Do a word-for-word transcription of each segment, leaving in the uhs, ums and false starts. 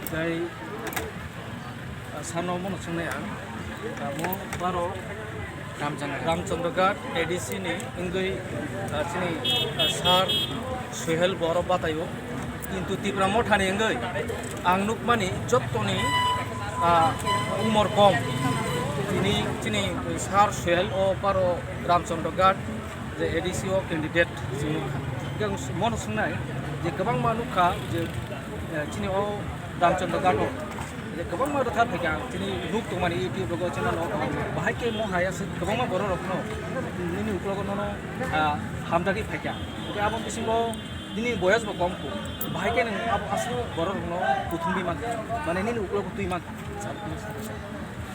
Tei, ah, sano mono swngnai ang, amo baro Ramchandra Ghat A D C ni wngwi, ah, chini, ah, sir Suhel boro bataio. Kintu Tipra Motha ni wngwi ang nukmani jottoni, ah, umor kom. Tini chini sir Suhel o baro Ramchandra Ghat je A D C o candidate chini nukha. Hingke ang mono swngnai je kwbangma nukha je, eh, chini o Ramchandra Ghat o je kwbangma rwtha phaikha, chini nuk tongmani YouTube rogo channel o bahai khe mo hai aswk kwbangma borok rokno nini uklogo nono, ah, hamjagwi phaikha. Hingke abo bisingo nini boyos bo kom kho, bahai khe nwng abo aswk borok rokno kuthumwi mankha, mane nini uklogo twi mankha.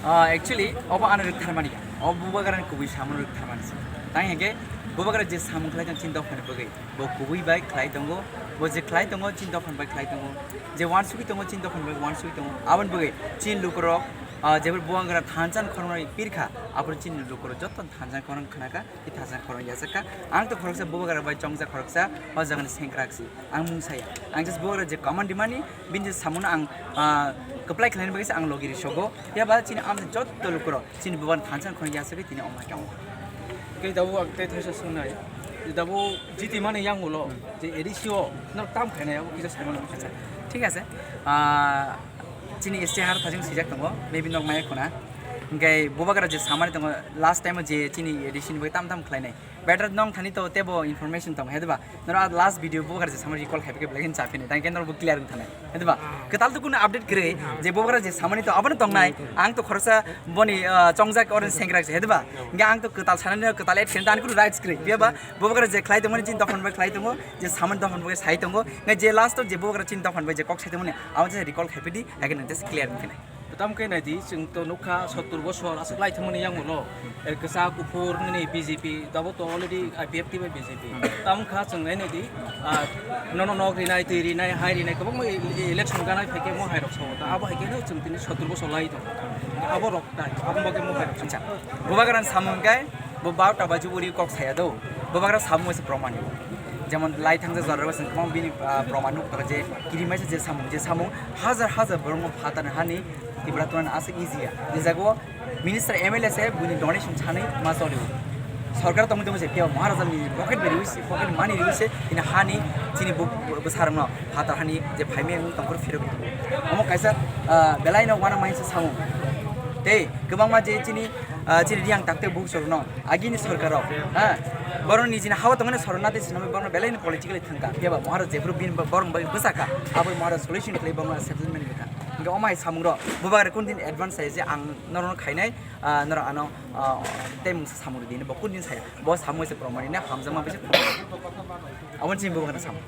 Ah, actually, obo ano rwktharmani ya. O bubagrani kubui samung rwktharmani se. Tang hingke bubagra je samung khlai tong chini dophani bagwi. Bo kubui bai khlai tongo. Bo je khlai tongo chini dophani bai khlai tongo. Je wansugwi tongo chini dophani bai wansugwi tongo. Aboni bagwi chini lukurok, ah, jeboni bubagra thansa ni khorang pirkha, aboni chini lukurok joto thansa ni khorang khnakha. I thasan khorang yachakha. Ang to khoroksa bubagra bai chongjak khoroksa, o jagani sengkrak si. Ang mung saya. Ang just bubagra je command rimani, bini je samuno ang, ah, kwplai khlaini bagwi se ang logi risogo. Phiya ba chini amsa jotto lukurok, chini bubagra thansa khorang yachakha tini omo hai kamo. Tei dabo ang tei thaisa swngnai. Dabo jiti mani yang ulo, je A D C o, no tam khainai abo kisa saimano. Acha, thik ase. Ah, chini S T har thajing swijak tongo, maybe nok maya khuna. Hingke bubagra je samani tongo, last time o je chini A D C ni bagwi tam tam khlainai. Better nong thani to tebo information tong, he diba? Noro last video bubagra je samani recall khai phi belai khe cha phini, tang khe noro bo clear wng thanai, he diba? Kwtal to kuno update kwrwi, je bubagra je samani to abono tongnai, ang to khoroksa boni, ah, chongjak oro sengkrak se, he diba? Hingke ang to kwtal sanani, kwtal action dan kuno rights kwrwi, phiya ba bubagra je khlai tongmani chini dophani bai khlai tongo, je samani dophani bai sai tongo, hingke je last o je bubagra chini dophani bai je kok sai tongmani, abo je recall khai phi di, again just clear wng thanai. Tamo khe nai di, chwng to nukha sottur bosor aswk lai thangmani yang ulo, eh, kwchak kuphur nini B J P, dabo to already I P F T bai B J P. Tamo kha chwng nai nai di, ah, nono nok rinai, twi rinai, hai rinai, kwbangma e-, e-, election ganai phai khe mo hai rok sao. Ta abo hai khe no chwng tini sottur bosor lai tongo. Abo rok tai, abo bagwi mo hai rok sao. Acha, bubagra samung khe bo barota baji uri kok saya do. Bubagra samung se proman. Jemon lai thangsa jora se kwbang bini, ah, proman nuk je kirimaisa je samung, je samung hajar hajar borokno phatar hani Tipra tuan aswk easy ya. Je jago minister M L A se buini donation sanwi ma choli. Sorkar tongwi tongwi se phiya Maharaja ni pocket beri wisi, pocket money ri wisi, ini hani chini bu, bu, bwsarokno phatar hani je phaimai wng tongkhor phirok. Omo kaisa, ah, belai no wana maisa samung. Tei kwbangma je chini, ah, chini Riang takte bukchorokno agini sorkar rok, ha, borok ni jini hawa tongmani sorok nati sinamai borok belai ni politically thangka. Phiya ba Maharaja jephuru bini borok bai bwsakha, abo Maharaja solution khlai borok settlement wngkha. Hingke omo hai samung rok bubagra kun din advance saya je ang norok no khainai, ah, norok ano, ah, tei mungsa samung ri dini bo kun din saya. Bo samung se promani na hamjakma bai se promani. Abo chini bubagra samung.